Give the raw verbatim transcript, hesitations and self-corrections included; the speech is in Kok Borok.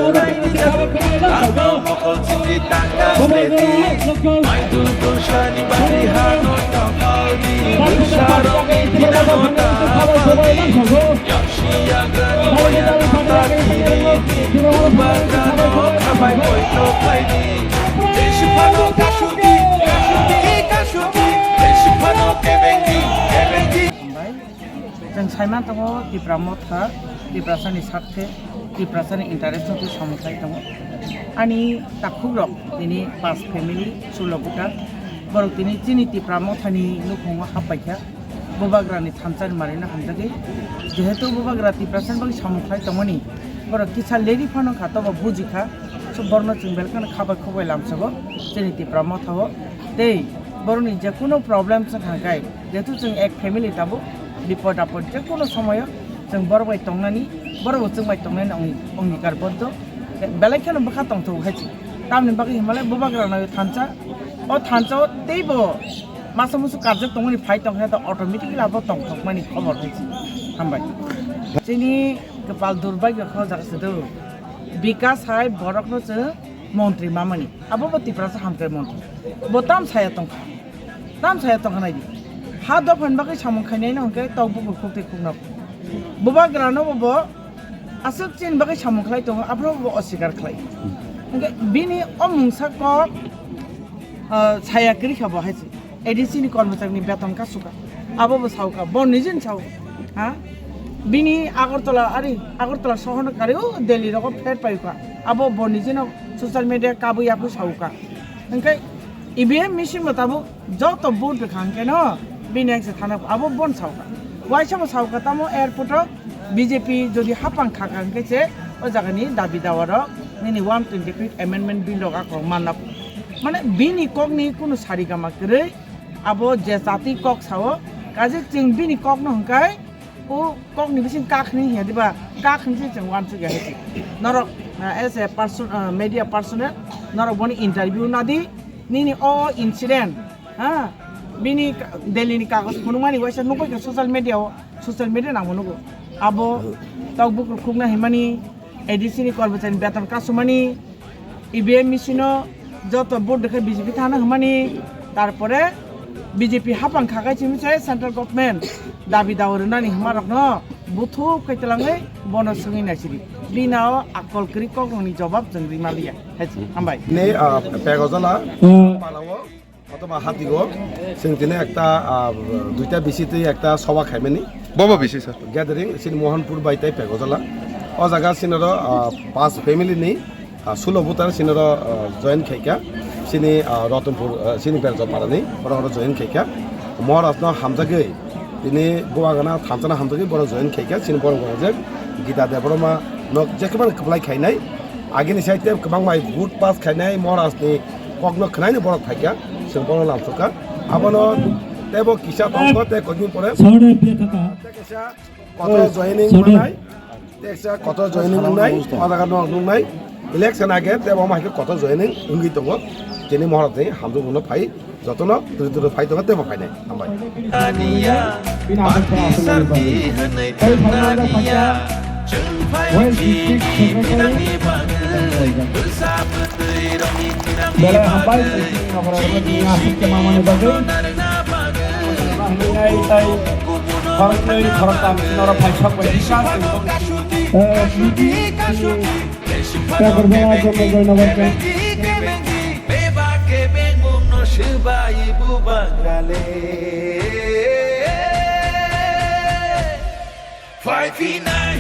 Hambai. Chwng saiman tongo Tipra Motha, Tiprasani sakhe, Tiprasani interest no twi samung khlai tongo. Ani takhukrok tini pas family, sulo buta. Borok tini chini Tipra Mothani nukhungo happaikha. Bubagrani thansa ni marino hamjagwi. Jehetu Bubagra Tiprasani bagwi samung khlai tongmani, borok kisa leri phano kha, tobo bujikha. So borno chwng belkhano khabai khubai lamsogo chini Tipra Mothao. Tei borokni jekunu problem se thangkhai, jehetu chwng ek family tabuk, bipod apod jekunu somoyo chwng borok bai tongnani, borok bo chwng bai tongnani ongi-, ongikar boddo. Belai kheno bwkha tongthok hai se. Tamni bagwi hinmale Bubagrano thansa, o thansa o teibo masa musu karjak tongmani phai tongkhe to automatically abo tongthokmani khobor hai se. Hambai. Chini kwpal durbagyo kho jaga se do. Bikas hai borokno chwng montri mamani. Abo bo Tiprasa hamkrai montri. Bo tam saya tongkha. Tam saya tongkha naidi. Ha dophani bagwi samung khainai no hwnkhe tok bukur khuk tei khuk nap. Bubagrano bo bo aswk chini bagwi samung khlai tongo, aphuru bo osikar khlai. Hwnkhe bini o mungsa kok, ah, saya kwrwi kha bo hai se. A D C ni kormochari ni beton kasuka. Abo bo sauka. Bo nijin sau. Ha? Bini Agartala, ari Agartala sohorno kari o Delhi rogo flat paikha. Abo bo nijino social media kabui yapui sauka. Hwnkhe E V M machine bo tabuk joto vote rwkha hwnkhe no bini ang se thana abo bon sauka. Waisa bo sauka tamo airport o B J P jodi hapang khaka hwnkhe se o jagani dabi dawa rok nini one twenty fifth amendment bill rok akhorok manna. Mane bini kokni kunu sari gama kwrwi abo je jati kok sao kaje chwng bini kokno hwnkhe O kokni bising kak hwnwi hiya diba? Kak hwnwi se chwng uansukya hai se. Norok, ah, as a person, ah, media personnel, norok boni interview nadi, nini o incident, ha? Bini ka-, Delhi ni kagoj phunukmani waisa nukgwi kha social media o, social media nangbo nugo. Abo tok bukur khukna himani, A D C ni kormochari ni beton kasumani, E V M machine o joto vote rwkhe B J P thana hwnmani, tarpore B J P hapang khakai simi se central government dabi dawa rwnani hwnmarokno buthuk khai twlangwi bono swngwi naisidi. Bini o akol kwrwi kokrokni jobab chwng rima liya. Hai se, hambai. Ni, ah, Pegojala, hmm, Palao. Kotoba hatigo, chwng tini ekta, ah, duita bisi twi ekta soba khaimani. Bobo bisi, sir. Gathering, chini Mohanpur bai tei Pegojala. O jaga chini oro, ah, pas family ni, ah, sulo butar chini oro, ah, join khaikha. Chini, ah, Ratanpur, ah, chini Berjapara ni, oro oro join khaikha. Maharaj no hamjagwi, tini Bubagrano thansa no hamjagwi, borok join khaikha. Chini borok rok je Gita Debbarma no jekhebani kwplai khainai. Agini side tei kwbangma vote pass khainai Maharaj ni kokno khwnaino borok phaikha, chwng bono lamsokha. Abono teibo kisa tongkho tei koidin pore. Sir, reply kaka. Tei kisa kotor joining manai, tei kisa kotor joining wngnai, o jaga no nuknai. Election age teibo omo hai khe kotor joining wngwi tongo. Chini Maharaj ni hamjak bono phai. Jotono duri duri phai tongo, teibo phainai. Hambai. Belai hambai, chini aswk khe mamani bagwi. Hambai, tai khoroknwi, khoroktham, chini oro phai sok bai. Eh, Takarjala Jomno Joynagar khe. Phai phinai.